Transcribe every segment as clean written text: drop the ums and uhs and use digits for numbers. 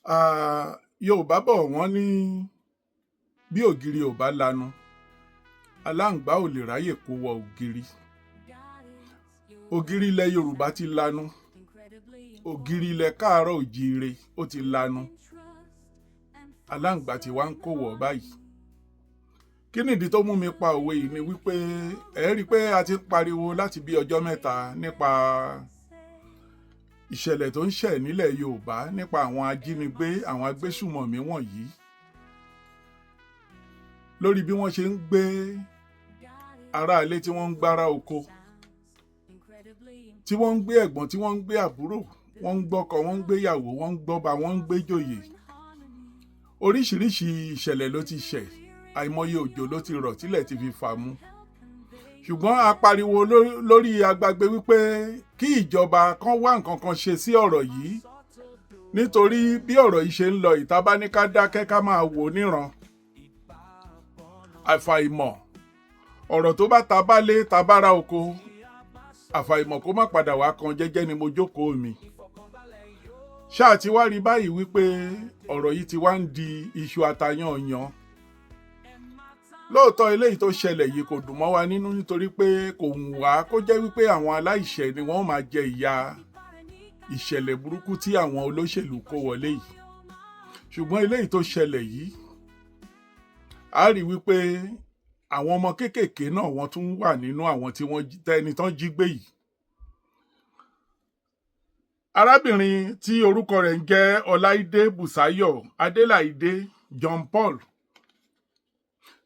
Yorùbá bọ̀, wọ́n ní bí ògiri ò bá lanu, aláǹgbá ò lè ráyè kó wọ ògiri. Ògiri ilẹ̀ Yorùbá ti lanu, ògiri ilẹ̀ Káàárọ̀ Òjíire ó ti lanu, aláǹgbá ti wá ń kó wọ̀ báyìí. Kí nìdí tó mú mi pa òwe yìí ni wípé ẹ rí i pé a ti ń pariwo láti bí ọjọ́ mẹ́ta nípa ìṣẹ̀lẹ̀ tó ń ṣẹ̀ nílẹ̀ Yorùbá, nípa àwọn ajínigbé, àwọn agbésùmọ̀mí wọ̀nyí, lórí bí wọ́n ṣe ń gbé aráalé, tí wọ́n ń gbára oko, tí wọ́n ń gbé ẹ̀gbọ́n, tí wọ́n ń gbé àbúrò, wọ́n ń gbọ́kọ, wọ́n ń gbéyàwó, wọ́n ń gbọ́ba, wọ́n ń gbéjòyè. Oríṣiríṣi ìṣẹ̀lẹ̀ ló ti ṣẹ̀, àìmọye òjò ló ti rọ̀ tílẹ̀ ti fi fà mu. Ṣùgbọ́n a pariwo lórí agbágbé wípé kí ìjọba kan wá nǹkan kan ṣe sí ọ̀rọ̀ yìí, nítorí bí ọ̀rọ̀ yìí ṣe ń lọ, ìta bá ní ká dákẹ́ ká máa wò níran, àfàìmọ̀ ọ̀rọ̀ tó bá ta bá lé ta bára oko, àfàìmọ̀ kó má padà wá kan jẹ́jẹ́ ni mo jókòó mi. Ṣáà ti wá rí báyìí wípé ọ̀rọ̀ yìí ti wá ń di iṣu atayanyan. Lóòótọ́, eléyìí tó ṣẹlẹ̀ yìí kò dùn mọ́ wa nínú, nítorí pé kò wù wá kó jẹ́ wípé àwọn aláìṣẹ̀ ni wọ́n máa jẹ ìyà ìṣẹ̀lẹ̀ burúkú tí àwọn olóṣèlú kó wọlé yìí. Ṣùgbọ́n eléyìí tó ṣẹlẹ̀ yìí, a rí wípé àwọn ọmọ kéékèèké náà, wọ́n tún wà nínú àwọn tí wọ́n tẹni tán jí gbé yìí. Arábìnrin tí orúkọ rẹ̀ ń jẹ́ Ọláìdé Bùsáyọ̀ Adéláìdé John Paul,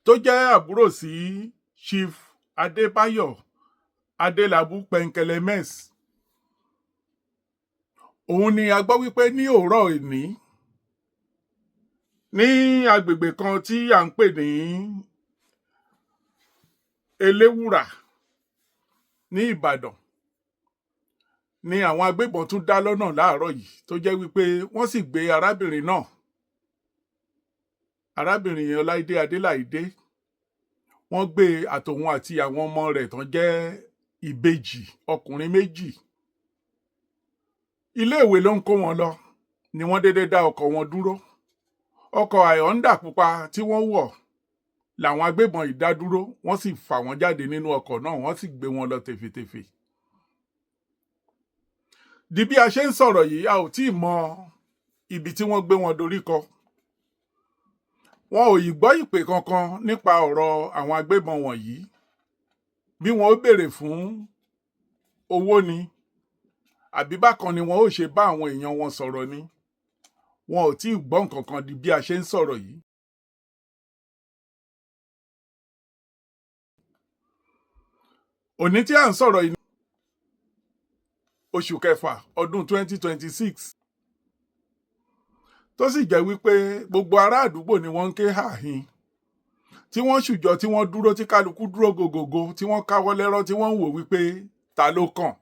tó jẹ́ àbúrò sí Chief Adébáyọ̀ Adélábù Pẹ̀ǹkẹlẹmẹ́s, òun ni a gbọ́ wípé ní òwúrọ̀ òní, ní agbègbè kan tí à ń pè ní Eléwùrà ní Ìbàdàn ni àwọn agbébọn tún dá lọ́nà láàárọ̀ yìí, tó jẹ́ wípé wọ́n sì gbé arábìnrin náà, arábìnrin Ọláìdé Adéláìdé. Wọ́n gbé àtòun àti àwọn ọmọ rẹ̀ tán jẹ́ ìbejì ọkùnrin méjì. Iléèwé ló ń kó wọn lọ ni wọ́n déédéé dá ọkọ̀ wọn dúró. Ọkọ̀ Honda pupa tí wọ́n wọ̀ làwọn agbébọn yìí dá dúró. Wọ́n sì fà wọ́n jáde nínú ọkọ̀ náà, wọ́n sì gbé wọn lọ tèfètèfè. Di bí a ṣe ń sọ̀rọ̀ yìí, a ò tí ì mọ ibi tí wọ́n gbé wọn dorí kọ. Wọn ò ì gbọ́ ìpè kankan nípa ọ̀rọ̀ àwọn agbébọn wọ̀nyí, bí wọn ó béèrè fún owó ni, àbí bákan ni wọn ó ṣe bá àwọn èèyàn wọn sọ̀rọ̀ ni. Wọn ò tí ì gbọ́ nǹkan kan di bí a ṣe ń sọ̀rọ̀ yìí. Òní tí à ń sọ̀rọ̀ yìí, oṣù kẹfà ọdún 2026, tó sì jẹ́ wípé gbogbo ará àdúgbò ni wọ́n ń ké hàhín, tí wọ́n ṣùjọ, tí wọ́n dúró, tí kálukú dúró gògògò, tí wọ́n káwọ́ lẹ́rọ́, tí wọ́n ń wò wípé ta ló kàn,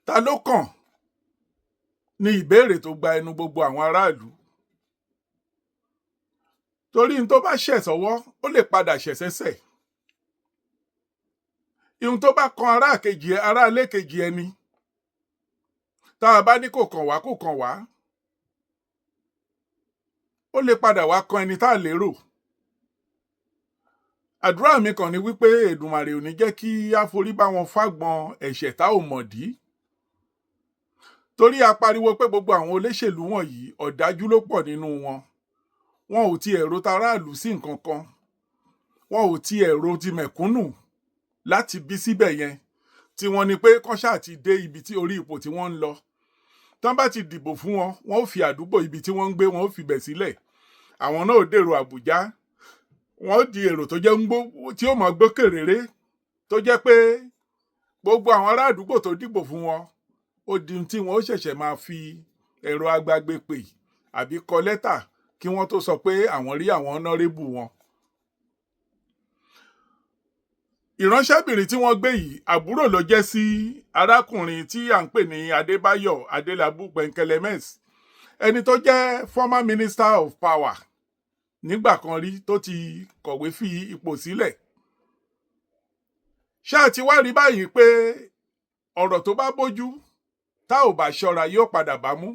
ta ló kàn ní ìbéèrè tó gba ẹnu gbogbo àwọn aráàlú. Torí n tó bá ṣẹ̀ sọ́wọ́, ó lè padà ṣẹ̀ sẹ́sẹ̀. Ihun tó bá kan ará kejì, ará ilé kejì ẹni, tá a bá ní kò kàn wá, kò kàn wá, ó lè padà wá kan ẹni tá a lérò. Àdúrà mi kàn ní wípé Èdùmàrè ò ní jẹ́ kí á forí bá wọn fágbọn ẹ̀ṣẹ̀ tá ò mọ̀dí. Torí a pariwo pé gbogbo àwọn olóṣèlú wọ̀nyí, ọ̀dájú ló pọ̀ nínú wọn. Wọn ò tiẹ̀ ro taráàlú sí nǹkan kan, wọn ò tiẹ̀ ro ti mẹ̀kúnnù láti bí síbẹ̀ yẹn. Tí wọ́n ní pé kán ṣáà ti dé ibi tí orí ipò tí wọ́n ń lọ, tán bá ti dìbò fún wọn, wọn ó fi àdúgbò ibi tí wọ́n ń gbé, wọn ó fi bẹ̀ sílẹ̀, àwọn náà ó dèrò Àbújá, wọn ó di èrò tó jẹ́ ń gbó tí ó mọ̀ gbókèrèrè, tó jẹ́ pé gbogbo àwọn ará àdúgbò tó dìbò fún wọn, ó di ohun tí wọn ó ṣẹ̀ṣẹ̀ máa fi ẹ̀rọ agbagbe pè àbí kọ lẹ́tà kí wọ́n tó sọ pé àwọn rí àwọn honourable wọn. Ìránṣẹ́bìnrin tí wọ́n gbé yìí, àbúrò ló jẹ́ sí arákùnrin tí à ń pè ní Adébáyọ̀ Adélábù Pẹ̀ǹkẹlẹmẹ́s, ẹni tó jẹ́ former minister of power nígbà kan rí, tó ti kọ̀wé fi ipò sílẹ̀. Ṣáà ti wá rí báyìí pé ọ̀rọ̀ tó bá bójú Tá ò bá ṣọ́ra, yóò padà bá mú,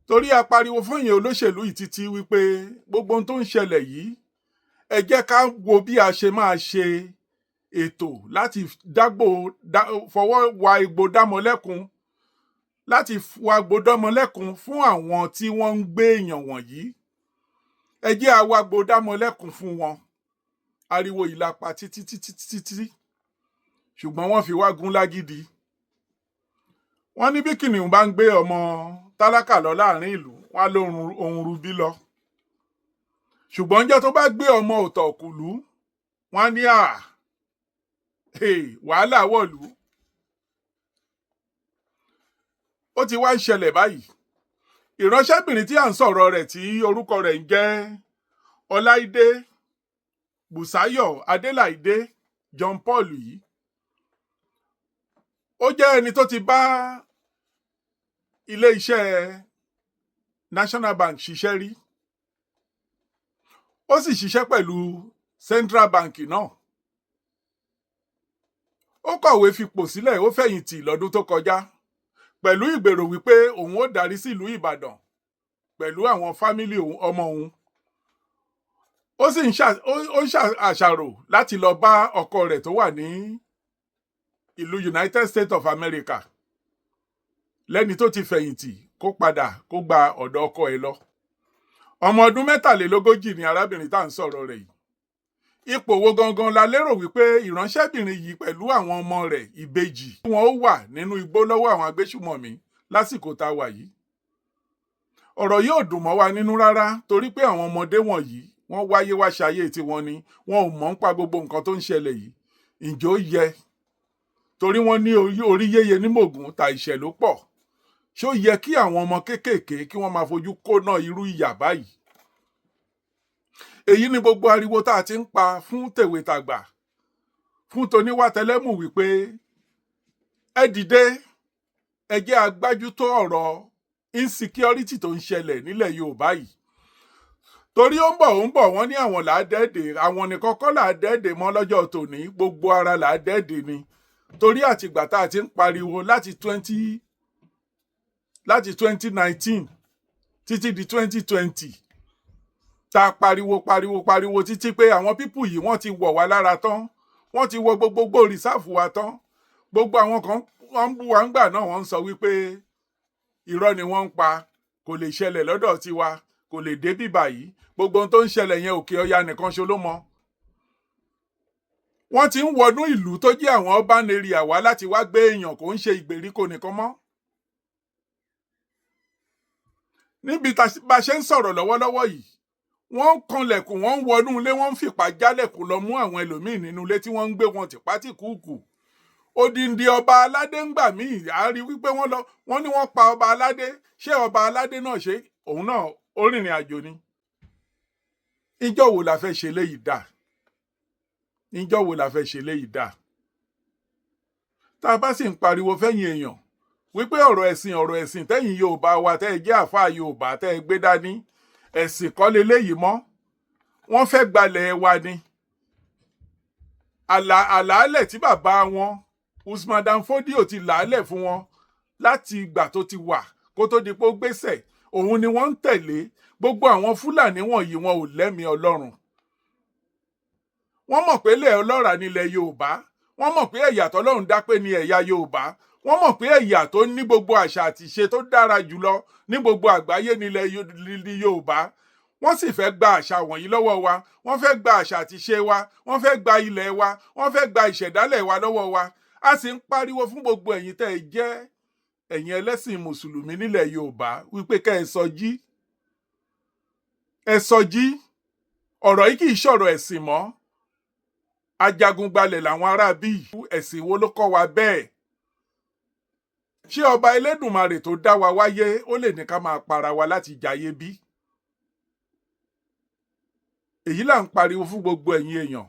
torí a pariwo fún ìyẹn olóṣèlú yìí títí wípé gbogbo ohun tó ń ṣẹlẹ̀ yìí, ẹ jẹ́ ká wo bí a ṣe máa ṣe ètò láti dágbò fọwọ́ wa egbò dámọ̀lẹ́kun, láti wa egbò dámọ̀lẹ́kun fún àwọn tí wọ́n ń gbé èèyàn wọ̀nyí. Ẹ jẹ́ àwa gbò dámọ̀lẹ́kun fún wọn. Ariwo yìí la pa títí títí títí títí, ṣùgbọ́n wọ́n fi wá gún lágídí. Wọ́n ní bí kìnìún bá ń gbé ọmọ tálákà lọ láàrin ìlú, wọn á lóhun ohun rubí lọ, ṣùgbọ́n ńjọ́ tó bá gbé ọmọ ọ̀tọ̀kùlú, wọn á ní à wàhálà wọ̀lú. Ó ti wá ń ṣẹlẹ̀ báyìí. Ìránṣẹ́bìnrin tí à ń sọ̀rọ̀ rẹ̀, tí orúkọ rẹ̀ ń jẹ́ Ọláìdé Bùsáyọ̀ Adéláìdé John Paul yìí, ó jẹ́ ẹni tó ti bá ilé-iṣẹ́ National Bank ṣiṣẹ́ rí, ó sì ṣiṣẹ́ pẹ̀lú Central Bank náà. Ó kọ̀wé fipò sílẹ̀, ó fẹ̀yìntì lọ́dún tó kọjá pẹ̀lú ìgbèrò wípé òun ó darí sílùú Ìbàdàn pẹ̀lú àwọn family òun, ọmọ òun. Ó sì ń ṣàṣàrò láti lọ bá ọkọ rẹ̀ tó wà ní ìlú United States of America, lẹ́ni tó ti fẹ̀yìntì, kó padà kó gba ọ̀dọ̀ ọkọ ẹ̀ lọ. Ọmọ ọdún 43 ni arábìnrin tá à ń sọ̀rọ̀ rẹ̀ yìí. Ipò wo gangan la lérò wípé ìránṣẹ́bìnrin yìí pẹ̀lú àwọn ọmọ rẹ̀ ìbejì wọn ó wà nínú igbó lọ́wọ́ àwọn agbésùmọ̀mí lásìkò tá a wà yìí? Ọ̀rọ̀ yóò dùn mọ́ wa nínú rárá, torí pé àwọn ọmọdé wọ̀nyí, wọ́n wáyé wá ṣayé tiwọn ni, wọn ò mọ̀ ń pa gbogbo nǹkan tó ń ṣẹlẹ̀ yìí. Ǹjẹ́ ó yẹ? Torí wọ́n ní orí yéye ní mògùn ta ìṣẹ̀ ló pọ̀. Ṣó yẹ kí àwọn ọmọ kéékèèké kí wọ́n máa fojú kóná irú ìyà báyìí? Èyí ni gbogbo ariwo tá a ti ń pa fún tèwe tàgbà, fún toníwátẹlẹ́mù, wípé ẹ dìde, ẹ jẹ́ agbájútó ọ̀rọ̀ insecurity tó ń ṣẹlẹ̀ nílẹ̀ Yorùbá yìí, torí ó ń bọ̀, ó ń bọ̀. Wọ́n ní àwọn làádẹ́ẹ̀dẹ̀, àwọn nìkan kọ́ làádẹ́ẹ̀dẹ̀ mọ́ lọ́jọ́ tòní, gbogbo ara làádẹ́ẹ̀dẹ̀ ni, torí àtìgbà tá a ti ń pariwo láti 2019 títí di 2020, tá a pariwo pariwo pariwo títí pé àwọn people yìí, wọ́n ti wọ̀ wá lára tán, wọ́n ti wọ gbogbo reserve wa tán. Gbogbo àwọn kan, wọ́n ń bú wa ńgbà náà, wọ́n ń sọ wípé irọ́ ni wọ́n ń pa, kò lè ṣẹlẹ̀ lọ́dọ̀ tiwa, kò lè dé bíbà yìí, gbogbo ohun tó ń ṣẹlẹ̀ yẹn, Òkè Ọya nìkan ṣo ló mọ. Wọ́n ti ń wọnú ìlú tó jẹ́ àwọn urban area wá láti wá gbé èèyàn, kò ń ṣe ìgbèríko nìkan mọ́. Níbi tá bá ṣe ń sọ̀rọ̀ lọ́wọ́lọ́wọ́ yìí, wọ́n ń kanlẹ̀kùn, wọ́n ń wọnú ilé, wọ́n ń fìpá jálẹ̀kùn lọ mú àwọn ẹlòmíín nínú ilé tí wọ́n ń gbé wọn tìpátìkúùkù. Odindi ọba aládé ń gbà míì, á rí wípé wọ́n lọ, wọ́n ní wọ́n pa ọba aládé. Ṣé ọba aládé náà, ṣe òun náà ó rìnrìn àjò ni? Ìjọ́ wo la fẹ́ ṣe léyìí dà? Ìjọ́ wo la fẹ́ ṣe léyìí dà? Tá a bá sì ń pariwo fẹ́yìn èèyàn wípé ọ̀rọ̀ ẹ̀sìn, ọ̀rọ̀ ẹ̀sìn tẹ́yìn Yorùbá wa tẹ́ ẹ jẹ́ àáfàá Yorùbá tẹ́ ẹ gbé dání, ẹ̀sìn kọ́ leléyìí mọ́. Wọ́n fẹ́ gbalẹ̀ wa ni. Àlàálẹ̀ tí bàbá wọn Usman Dan Fodio ti làálẹ̀ fún wọn láti ìgbà tó ti wà kó tó di pé ó gbéṣẹ̀, òun ni wọ́n ń tẹ̀lé. Gbogbo àwọn Fúlàní wọ̀nyí, wọn ò lẹ́mìí Ọlọ́run. Wọ́n mọ̀ pé ilẹ̀ ọlọ́ràá nílẹ̀ Yorùbá. Wọ́n mọ̀ pé ẹ̀yà tọ́lọ́run dá pé ní ẹ̀yà Yorùbá. Wọ́n mọ̀ pé ẹ̀yà tó ní gbogbo àṣà àti ìṣe tó dára jùlọ ní gbogbo àgbáyé nílẹ̀ Yorùbá. Wọ́n sì fẹ́ gba àṣà wọ̀nyí lọ́wọ́ wa, wọ́n fẹ́ gba àṣà àti ìṣe wa, wọ́n fẹ́ gba ilẹ̀ wa, wọ́n fẹ́ gba ìṣẹ̀dálẹ̀ wa lọ́wọ́ wa. A sì ń pariwo fún gbogbo ẹ̀yin tẹ́ ẹ jẹ́ ẹ̀yin ẹlẹ́sìn mùsùlùmí nílẹ̀ Yorùbá wípé kẹ́ ẹ sọjí, ẹ sọjí. Ọ̀rọ̀ yìí kì í ṣọ̀rọ̀ ẹ̀sìn mọ́. Ajagungbalẹ̀ làwọn ará bíi. Ẹ̀sìn wo ló kọ́ wa bẹ́ẹ̀? Ṣé ọba Elédùmarè tó dá wa wáyé, ó lè ní ká máa para wa láti jayé bí? Èyí là ń pariwo fún gbogbo ẹ̀yin èèyàn.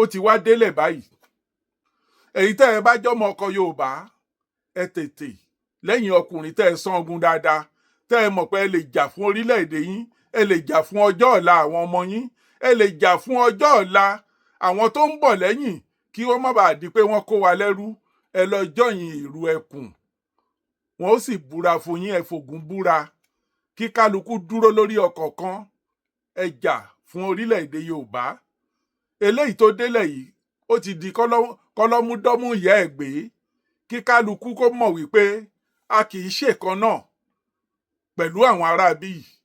Ó ti wá délẹ̀ báyìí. Èyí tẹ́ ẹ bá jọ́mọ ọkọ Yorùbá, ẹ tètè lẹ́yìn ọkùnrin tẹ́ ẹ sán ogun dáadáa, tẹ́ ẹ mọ̀ pé ẹ lè jà fún orílẹ̀-èdè yín, ẹ lè jà fún ọjọ́ ọ̀la àwọn ọmọ yín, ẹ lè jà fún ọjọ́ ọ̀la àwọn tó ń bọ̀ lẹ́yìn, kí wọ́n má bàa di pé wọ́n kó wa lẹ́rú. Ẹ Ẹ lọ join Ìrù Ẹkùn, wọn ó sì búra fún yín. Ẹ fògùn búra kí kálukú dúró lórí ọkọ̀ kan. Ẹ jà fún orílẹ̀-èdè Yorùbá. Eléyìí tó délẹ̀ yìí, ó ti di kọ́lọ́múdọ́mú ìyá ẹ̀ gbé. Kí kálukú kó mọ̀ wípé a kì í ṣèkan náà pẹ̀lú àwọn aráabí yìí.